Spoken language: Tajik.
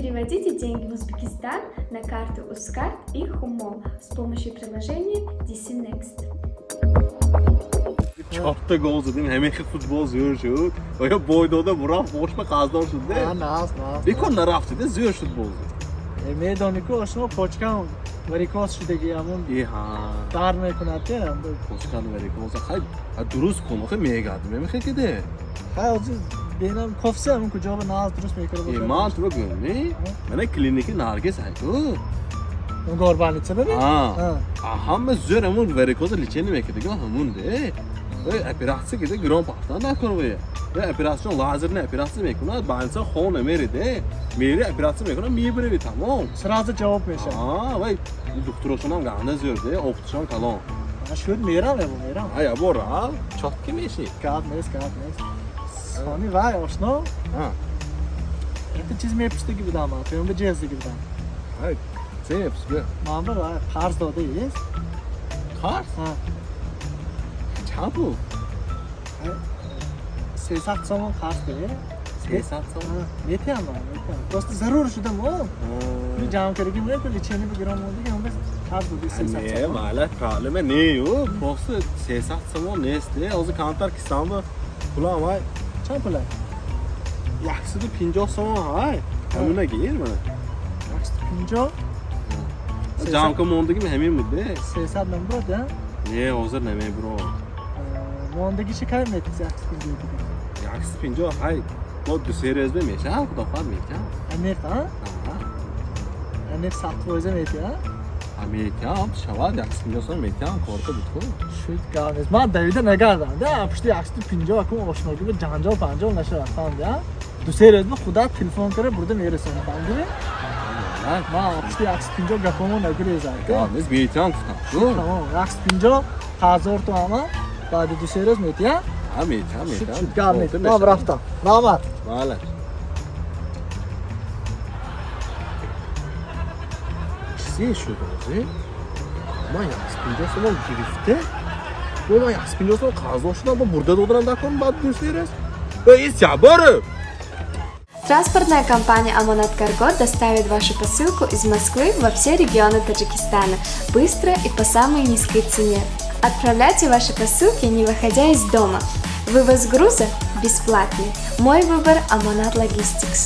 Переводите деньги в Узбекистан на карту Uzcard и Humo с помощью приложения DC Next. Чорта гол задим, ҳамин хел футбол зӯр шуд. Оё бой дода бурафт, бошма қарздор шуд де. Нас, нас. Бекор нарафтиде, зӯр шуд бозӣ. Медонӣ ку, ошно, почкам варикоз шудагӣ, ҳамун Э, ҳа. дард мекунад те. Почкан варикоза, хай, дуруст кун, охи мегад, мемехе киде. Хай, ҳозир бенам кофсе ҳамун куҷо ба наз дуруст мекунад. Э, ман ту бигӯм, не? Мана клиники Наргиз ҳай ку. Горбольница бибин. Ҳа. Ҳама зӯр ҳамун варикоза лечение мекунад, ҳамун де. Ой, оператсия киде гирон пахтан накун ве. Ве оператсион лазерный оператсия мекунад, больница хон намери де. Мери, оператсия мекунад, мебареви, тамом. Сразу ҷавоб мешавад. А, вай духтурошонам ганда зӯр де, опытшон калон. Шуд, мерам, эбо мерам. Ай, або рав, чотки меши. Гап нест, гап нест. Сони вай, ошно, это чиз мепурсидаги будам, ман туёнба ҷездиги будам. Ай, сепс, гӯ. Ман ба вай қарз додаист. Қарз? Чанд пул? 300 сомон қарз де. 300 сомон? Метиҳам, ман метиҳам, просто зарур шудам, о пули ҷамъ кардаги мо, лечение бигирам, мондиги ҳам қарз доди 300 Не, сомон. Майла, проблема не ю, просто 300 сомон нест де. Ҳозир камтар кисамба пулам вай. Чанд пула? 150 сомон ҳай. Ҳамуна гир мана. 150? Ҷамъ ка мондагим ҳамин буд де. 300 намебурад, я? Не, ҳозир намебурад. Мондагиша кай метиз, 150 дига? 150 ҳай, бо ду-се рӯз бе мешавад, худо хоҳад, метиҳам. Аниқ, а? Аниқ 100% метиҳ, а? Метиҳам, шавад, 150 сом метиҳам, корта буд ку. Шуд, гап нест. Ман давида нагардам да пушти 150, акун ошногӣ ба ҷанҷол панҷол нашавад, фаҳмди, а? Ду-се рӯз ба худат телефон кара бурда мерасонӣ, фаҳмдӣ? Ман пушти 150 гапомо нагурезам. Гап нест, метиҳам гуфтам ку. Тамом, 150 қарздор ту ама баъди ду-се рӯз метиҳ, Ҳа, метиҳам, Шуд. метиҳам. Шуд, гап нест, ман рафтам, раҳмат. Майла. Чизе шуд ҳозир? Ман 150 сомон гирифта, бо ман 150 сомон қарздор шудам, бо бурда доданам дакон баъд ду-се рӯз. Э, сяборов! Транспортная компания «Амонат Карго» доставит вашу посылку из Москвы во все регионы Таджикистана быстро и по самой низкой цене. Отправляйте ваши посылки, не выходя из дома. Вывоз груза бесплатный. Мой выбор – «Амонат Логистикс».